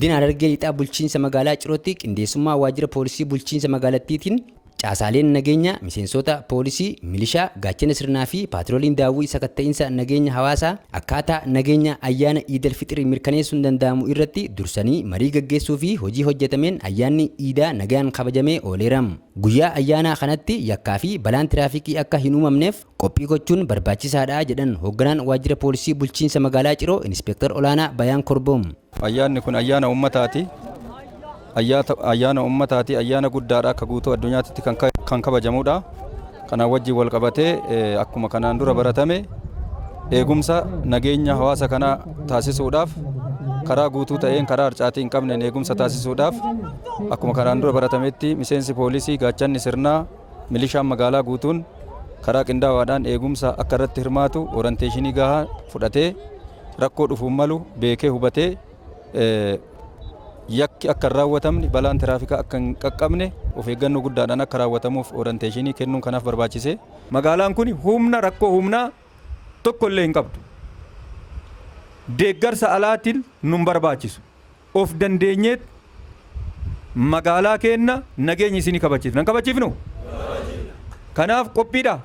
Godina Harargee Lixaa bulchiinsa magaalaa Cirootti qindeessummaa waajjira poolisii bulchiinsa magaalattiitiin caasaaleen nageenya miseensota poolisii, milishaa, gaachana sirnaa fi paatrooliin daawwii sakatta'iinsa nageenya hawaasaa akkaataa nageenya ayyaana Iidal Fixir mirkaneessuun danda'amu irratti dursanii marii gaggeessuu fi hojii hojjetameen ayyaanni Iidaa nagaan kabajamee ooleera. Guyyaa ayyaanaa kanatti yakkaa fi balaan tiraafikii akka hin uumamneef qophii gochuun barbaachisaadha jedhan hoogganaan waajjira poolisii bulchiinsa magaalaa Ciroo Inispeektar Olaanaa Bayaan Korboom. Ayyaanni kun ayyaana uummataati. Ayyaana uummataati. Ayyaana guddaadha akka guutuu addunyaatti kan kabajamudha. Kanaan wajjin wal qabatee akkuma kanaan dura baratame eegumsa nageenya hawaasa kanaa taasisuudhaaf karaa guutuu ta'een karaa harcaatii hin qabneen eegumsa taasisuudhaaf akkuma kanaan dura baratametti miseensi poolisii, gaachanni sirnaa, milishaan magaalaa guutuun karaa qindaawaadhaan eegumsa akka irratti hirmaatu orientation gahaa fudhatee rakkoo dhufuun malu beekee hubatee yakki akka hin raawwatamne, balaan tiraafikaa akka hin qaqqabne of eeggannoo guddaadhaan akka raawwatamuuf orientation kennuun kanaaf barbaachise. Magaalaan kun humna rakkoo humnaa tokko illee hin qabdu. Deeggarsa alaatiin nun barbaachisu. Of dandeenyeet magaalaa keenna nageenya isinii kabachiifna. Hin kabachiifnu? Kanaaf qophiidha.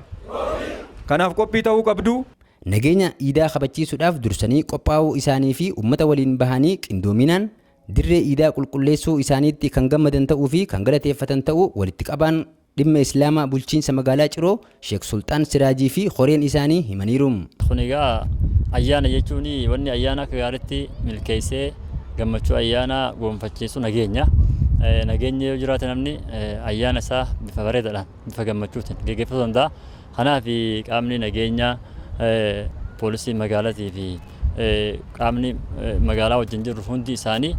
Kanaaf qophii ta'uu qabdu. Nageenya Iidaa kabachiisuudhaaf dursanii qophaa'uu isaanii fi uummata waliin bahanii qindoominaan dirree Iidaa qulqulleessuu isaaniitti kan gammadan ta'uu fi kan galateeffatan ta'uu walitti qabaan dhimma Islaamaa bulchiinsa magaalaa Ciroo Sheek Sulxaan Siraajii fi horeen isaanii himaniiru. Kun egaa ayyaana jechuun wanni ayyaana akka gaariitti milkeessee gammachuu ayyaana gonfachiisu nageenya. Nageenya yoo jiraate namni ayyaana isaa bifa bareedaadhaan, bifa gammachuutiin geggeeffatuu danda'a. Kanaaf qaamni nageenyaa, poolisii magaalatii fi qaamni magaalaa wajjin jirru hundi isaanii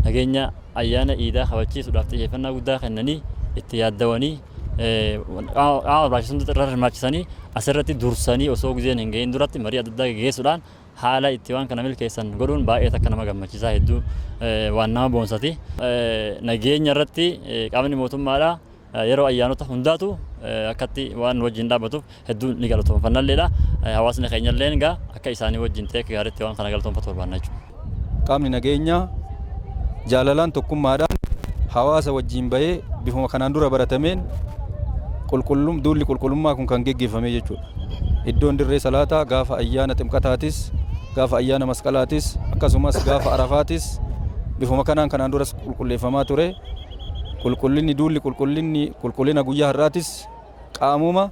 nageenya ayyaana Iidaa kabachiisuudhaaf xiyyeeffannaa guddaa kennanii, itti yaaddawanii, qaama barbaachisu hunda irra hirmaachisanii, asirratti dursanii osoo gizeen hin gahin duratti marii adda addaa geggeessuudhaan haala itti waan kana milkeessan godhuun baay'ee takka nama gammachiisaa, hedduu waan nama boonsati. Nageenya irratti qaamni mootummaadha yeroo ayyaanota hundaatu akkatti waan wajjin dhaabbatuuf hedduu ni galatoonfannalleedha. Hawaasni keenyallee egaa akka isaanii wajjin ta'e akka gaariitti waan kana galatoonfatu barbaanna jechuudha. Qaamni nageenyaa jaalalaan, tokkummaadhaan hawaasa wajjin bahee bifuma kanaan dura baratameen qulqullum duulli qulqullummaa kun kan geggeeffame jechuudha. Iddoon dirree salaataa gaafa ayyaana Ximqataatis, gaafa ayyaana Masqalaatis, akkasumas gaafa Arafaatis bifuma kanaan kanaan duras qulqulleeffamaa ture. Qulqullinni duulli qulqullinni qulqullina guyyaa har'aatis qaamuma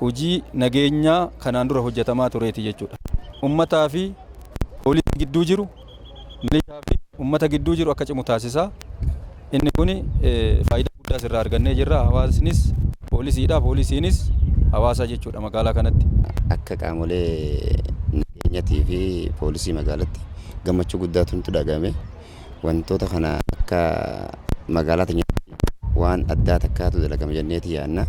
hojii nageenyaa kanaan dura hojjetamaa tureeti jechuudha. Ummataa fi poolisii gidduu jiru, milishaa fi ummata gidduu jiru akka cimu taasisa. Inni kun faayidaa guddaas irraa argannee jirra. Hawaasnis poolisiidha, poolisiinis hawaasa jechuudha magaalaa kanatti. Akka qaamolee nageenyatii fi poolisii magaalatti gammachuu guddaatu nutti dhagahame. Wantoota kana akka magaalaa teenyaatti waan addaa takkaatu dalagama jenneeti yaadna.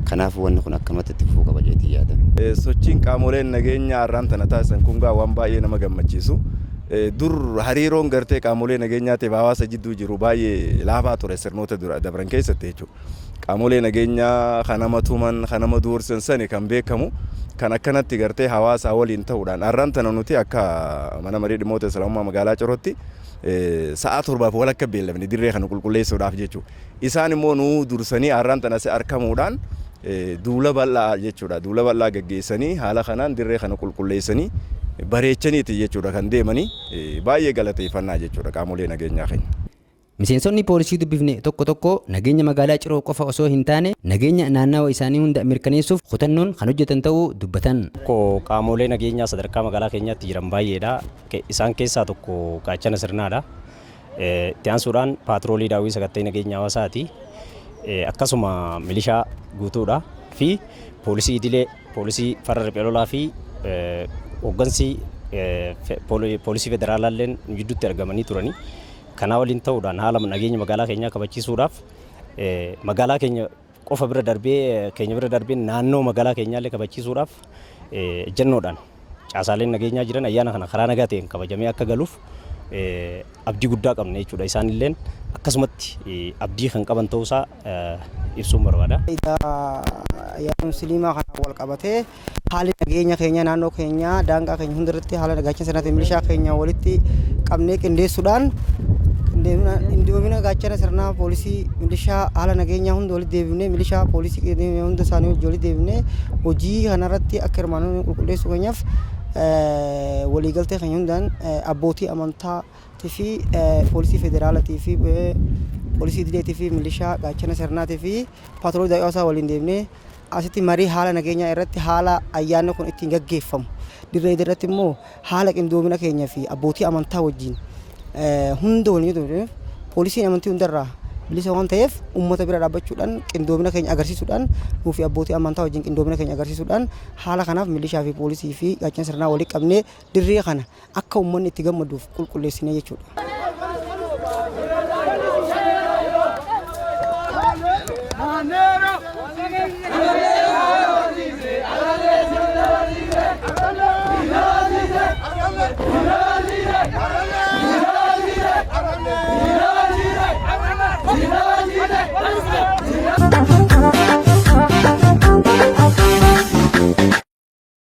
Kanaafuu wanni kun akkamatti itti fufuu qaba jeetii yaada. Sochiin qaamoleen nageenyaa har'aan tana taasisan kun gaa waan baay'ee nama gammachiisu. Dur hariiroon gartee qaamolee nageenyaatiif hawaasa jidduu jiru baay'ee laafaa ture sirnoota dura dabran keessatti jechuudha. Qaamolee nageenyaa kan nama tuman, kan nama doorsan sani kan beekamu, kan akkanatti gartee hawaasaa waliin ta'uudhaan har'aan tana nuti akka mana marii dhimmoota Islaamummaa magaalaa Cirootti sa'aa 7:30 beellamne dirree kana qulqulleessuudhaaf jechuudha. Isaan immoo nuu dursanii har'aan tana si argamuudhaan duula bal'aa jechuudha. Duula bal'aa gaggeessanii haala kanaan dirree kana qulqulleessanii bareechaniiti jechuudha kan deemanii, baay'ee galateeffannaa jechuudha qaamolee nageenyaa keenya. Miseensonni poolisii dubbifne tokko tokko nageenya magaalaa Ciroo qofa osoo hin taane nageenya naannawa isaanii hunda mirkaneessuuf kutannoon kan hojjetan ta'uu dubbatan. Tokko qaamolee nageenyaa sadarkaa magaalaa keenyaatti jiran baay'eedha. Isaan keessaa tokko gaachana sirnaadha. Itti aansuudhaan paatroolii daawwii sakatta'ii nageenya hawaasaati. Akkasuma milishaa guutuudha fi poolisii idilee, poolisii farra riphee lolaa fi hooggansi poolisii federaalaalleen gidduutti argamanii turanii. Kanaa waliin ta'uudhaan haala nageenya magaalaa keenyaa kabachiisuudhaaf magaalaa keenya qofa bira darbee, keenya bira darbee naannoo magaalaa keenyaallee kabachiisuudhaaf ejjennoodhaan caasaaleen nageenyaa jiran ayyaana kana karaa nagaa ta'een kabajamee akka galuuf abdii guddaa qabna jechuudha. Isaanilleen akkasumatti abdii kan qaban ta'uusaa ibsuun barbaada. Ayyaana Musliimaa kanaan wal qabatee haalli nageenya keenya naannoo keenya daangaa keenya hundarratti haala gaachana sanaatiin milishaa keenya walitti qabnee qindeessuudhaan Qindoomina gaachana sirnaa, poolisii, milishaa, haala nageenyaa hunda walitti deebifnee, milishaa, poolisii hunda isaanii walitti deebifnee hojii kanarratti akka hirmaannu qulqulleessuu keenyaaf waliigaltee keenya hundaan abbootii amantaatii fi poolisii federaalaatii fi poolisii idileetii fi milishaa, gaachana sirnaatii fi paatroolii daa'ii waliin deemnee asitti marii haala nageenyaa irratti, haala ayyaanni kun ittiin gaggeeffamu, dirree irratti immoo haala qindoomina keenya fi abbootii amantaa wajjin hunda waliin, poolisiin amantii hundarraa bilisa waan ta'eef, uummata bira dhaabbachuudhaan qindoomina keenya agarsiisuudhaan, nuu fi abbootii amantaa wajjin qindoomina keenya agarsiisuudhaan, haala kanaaf milishaa fi poolisii fi gaachana sirnaa walitti qabnee dirree kana akka uummanni itti gammaduuf qulqulleessinee jechuudha.